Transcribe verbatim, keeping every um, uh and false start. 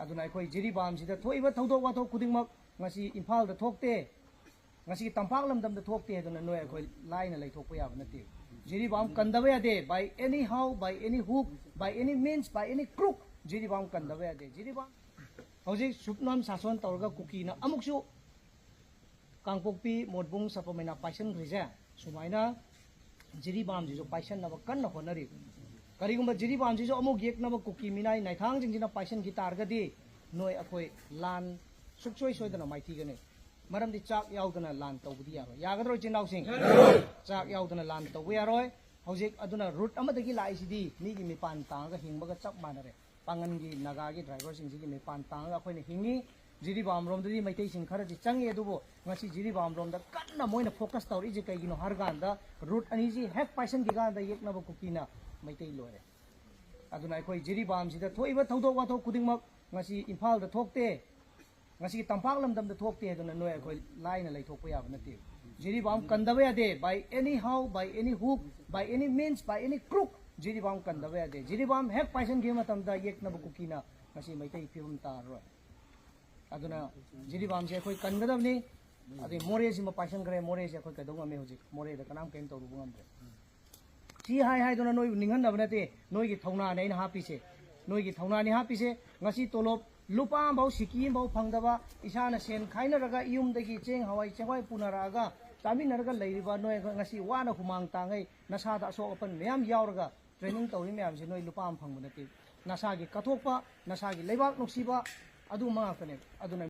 ꯑꯗꯨꯅ ꯑꯩꯈꯣꯏ ꯖꯤꯔꯤꯕꯥꯝꯁꯤꯗ ꯊꯣꯛꯏꯕ ꯊꯧꯗꯣꯛ ꯋꯥꯊꯣꯛ ꯈꯨꯗꯤꯡꯃꯛ ꯉꯁꯤ ꯏꯝꯐꯥꯜꯗ ꯊꯣꯛꯇꯦ, ꯉꯁꯤ ꯇꯝꯄꯥꯛ ꯂꯝꯗꯝꯗ ꯊꯣꯛꯇꯦ ꯍꯥꯏꯗꯨꯅ ꯅꯣꯏ ꯑꯩꯈꯣꯏ ꯂꯥꯏꯅ ꯂꯩꯊꯣꯛꯄ ꯌꯥꯕ ꯅꯠꯇꯦ꯫ ꯖꯤꯔꯤꯕꯥꯝ ꯀꯟꯗꯕ ꯌꯥꯗꯦ꯫ By any how, by any hook, by any means, by any crook, Jiribam ꯀꯟꯗꯕ ꯌꯥꯗꯦ꯫ ꯖꯤꯔꯤꯕꯥꯝ ꯍꯧꯖꯤꯛ ꯁꯨꯞꯅꯝ ꯁꯥꯁꯣꯟ ꯇꯧꯔꯒ ꯀꯨꯀꯤꯅ ꯑꯃꯨꯛꯁꯨ ꯀꯥꯡꯄꯣꯛꯄꯤ, ꯃꯣꯠꯕꯨꯡ, ꯁꯄꯃꯩꯅ ꯄꯥꯏꯁꯟꯈ꯭ꯔꯤꯁꯦ, ꯁꯨꯃꯥꯏꯅ ꯖꯤꯔꯤꯕꯥꯝꯁꯤꯁꯨ ꯄꯥꯏꯁꯟꯅꯕ ꯀꯟꯅ ꯍꯣꯠꯅꯔꯤ꯫ ꯀꯔꯤꯒꯨꯝꯕ ꯖꯤꯔꯤꯕꯥꯝꯁꯤꯁꯨ ꯑꯃꯨꯛ ꯌꯦꯛꯅꯕ ꯀꯨꯀꯤ ꯃꯤꯅꯥꯏ ꯅꯥꯏꯊꯥꯡꯁꯤꯡꯁꯤꯅ ꯄꯥꯏꯁꯟꯈꯤ ꯇꯥꯔꯒꯗꯤ ꯅꯣꯏ ꯑꯩꯈꯣꯏ ꯂꯥꯟ ꯁꯨꯡꯁꯣꯏ ꯁꯣꯏꯗꯅ ꯃꯥꯏꯊꯤꯒꯅꯤ꯫ ꯃꯔꯝꯗꯤ ꯆꯥꯛ ꯌꯥꯎꯗꯅ ꯂꯥꯟ ꯇꯧꯕꯗꯤ ꯌꯥꯔꯣꯏ꯫ ꯌꯥꯒꯗ꯭ꯔꯣ, ꯏꯆꯤꯟ ꯏꯅꯥꯎꯁꯤꯡ? ꯆꯥꯛ ꯌꯥꯎꯗꯅ ꯂꯥꯟ ꯇꯧꯕ ꯌꯥꯔꯣꯏ꯫ ꯍꯧꯖꯤꯛ ꯑꯗꯨꯅ ꯔꯨꯠ ꯑꯃꯗꯒꯤ ꯂꯥꯛꯏꯁꯤꯗꯤ ꯃꯤꯒꯤ ꯃꯤꯄꯥꯟ ꯇꯥꯡꯉꯒ ꯍꯤꯡꯕꯒ ꯆꯞ ꯃꯥꯟꯅꯔꯦ꯫ ꯄꯥꯡꯒꯟꯒꯤ ꯅꯥꯒꯥꯒꯤ ꯗ꯭ꯔꯥꯏꯚꯔꯁꯤꯡꯁꯤꯒꯤ ꯃꯤꯄꯥꯟ ꯇꯥꯡꯉꯒ ꯑꯩꯈꯣꯏꯅ ꯍꯤꯡꯉꯤ꯫ ꯖꯤꯔꯤꯕꯥꯝ ꯔꯣꯝꯗꯗꯤ ꯃꯩꯇꯩꯁꯤꯡ ꯈꯔꯗꯤ ꯆꯪꯉꯤ, ꯑꯗꯨꯕꯨ ꯉꯁꯤ ꯖꯤꯔꯤꯕꯥꯝ ꯔꯣꯝꯗ ꯀꯟꯅ ꯃꯣꯏꯅ ꯐꯣꯀꯁ ꯇꯧꯔꯛꯏꯁꯦ ꯀꯩꯒꯤꯅꯣ ꯍꯥꯏꯔ ꯀꯥꯟꯗ ꯔꯨꯠ ꯑꯅꯤꯁꯤ ꯍꯦꯛ ꯄꯥꯏꯁꯟꯈꯤ ꯀꯥꯟꯗ ꯌꯦꯛꯅꯕ ꯀꯨꯀꯤꯅ ꯃꯩꯇꯩ ꯂꯣꯏꯔꯦ꯫ ꯑꯗꯨꯅ ꯑꯩꯈꯣꯏ ꯖꯤꯔꯤꯕꯥꯝꯁꯤꯗ ꯊꯣꯛꯏꯕ ꯊꯧꯗꯣꯛ ꯋꯥꯊꯣꯛ ꯈꯨꯗꯤꯡꯃꯛ ꯉꯁꯤ ꯏꯝꯐꯥꯜꯗ ꯊꯣꯛꯇꯦ, ꯉꯁꯤ ꯇꯝꯄꯥꯛ ꯂꯝꯗꯝꯗ ꯊꯣꯛꯇꯦ ꯍꯥꯏꯗꯨꯅ ꯅꯣꯏ ꯑꯩꯈꯣꯏ ꯂꯥꯏꯅ ꯂꯩꯊꯣꯛꯄ ꯌꯥꯕ ꯅꯠꯇꯦ꯫ ꯖꯤꯔꯤꯕꯥꯝ ꯀꯟꯗꯕ ꯌꯥꯗꯦ꯫ By any how, by any hook, by any means, by any crook, Jiribam ꯀꯟꯗꯕ ꯌꯥꯗꯦ꯫ ꯖꯤꯔꯤꯕꯥꯝ ꯍꯦꯛ ꯄꯥꯏꯁꯟꯈꯤꯕ ꯃꯇꯝꯗ ꯌꯦꯛꯅꯕ ꯀꯨꯀꯤꯅ ꯉꯁꯤ ꯃꯩꯇꯩ ꯐꯤꯕꯝ ꯇꯥꯔꯔꯣꯏ꯫ ꯑꯗꯨꯅ ꯖꯤꯔꯤꯕꯥꯝꯁꯦ ꯑꯩꯈꯣꯏ ꯀꯟꯒꯗꯕꯅꯤ꯫ ꯑꯗꯩ ꯃꯣꯔꯦꯁꯤꯃ ꯄꯥꯏꯁꯟꯈ꯭ꯔꯦ꯫ ꯃꯣꯔꯦꯁꯦ ꯑꯩꯈꯣꯏ ꯀꯩꯗꯧ ꯉꯝꯃꯤ? ꯍꯧꯖꯤꯛ ꯃꯣꯔꯦꯗ ꯀꯅꯥꯝ ꯀꯔꯤꯝ ꯇꯧꯔꯨꯕ ꯉꯝꯗ꯭ꯔꯦ꯫ ꯁꯤ ꯍꯥꯏ ꯍꯥꯏꯗꯨꯅ ꯅꯣꯏꯕꯨ ꯅꯤꯡꯍꯟꯅꯕ ꯅꯠꯇꯦ, ꯅꯣꯏꯒꯤ ꯊꯧꯅꯥꯅꯦ ꯑꯩꯅ ꯍꯥꯞꯄꯤꯁꯦ, ꯅꯣꯏꯒꯤ ꯊꯧꯅꯥꯅꯤ ꯍꯥꯞꯄꯤꯁꯦ꯫ ꯉꯁꯤ ꯇꯣꯂꯣꯞ ꯂꯨꯄꯥ ꯑꯃꯐꯥꯎ, ꯁꯤꯀꯤ ꯑꯃꯐꯥꯎ ꯐꯪꯗꯕ, ꯏꯁꯥꯅ ꯁꯦꯟ ꯈꯥꯏꯅꯔꯒ ꯌꯨꯝꯗꯒꯤ ꯆꯦꯡ, ꯍꯋꯥꯏ, ꯆꯦꯡꯋꯥꯏ ꯄꯨꯅꯔꯛꯑꯒ ꯆꯥꯃꯤꯟꯅꯔꯒ ꯂꯩꯔꯤꯕ ꯅꯣꯏ ꯉꯁꯤ ꯋꯥꯅ ꯍꯨꯃꯥꯡ ꯇꯥꯡꯉꯩ, ꯅꯁꯥꯗ ꯑꯁꯣꯛ ꯑꯄꯟ ꯃꯌꯥꯝ ꯌꯥꯎꯔꯒ ꯇ꯭ꯔꯦꯅꯤꯡ ꯇꯧꯔꯤ ꯃꯌꯥꯝꯁꯦ ꯅꯣꯏ ꯂꯨꯄꯥ ꯑꯃ ꯐꯪꯕ ꯅꯠꯇꯦ꯫ ꯅꯁꯥꯒꯤ ꯀꯠꯊꯣꯛꯄ, ꯅꯁꯥꯒꯤ ꯂꯩꯕꯥꯛ ꯅꯨꯡꯁꯤꯕ, ꯑꯗꯨꯝꯕ ꯉꯥꯛꯇꯅꯦ꯫ ꯑꯗꯨꯅ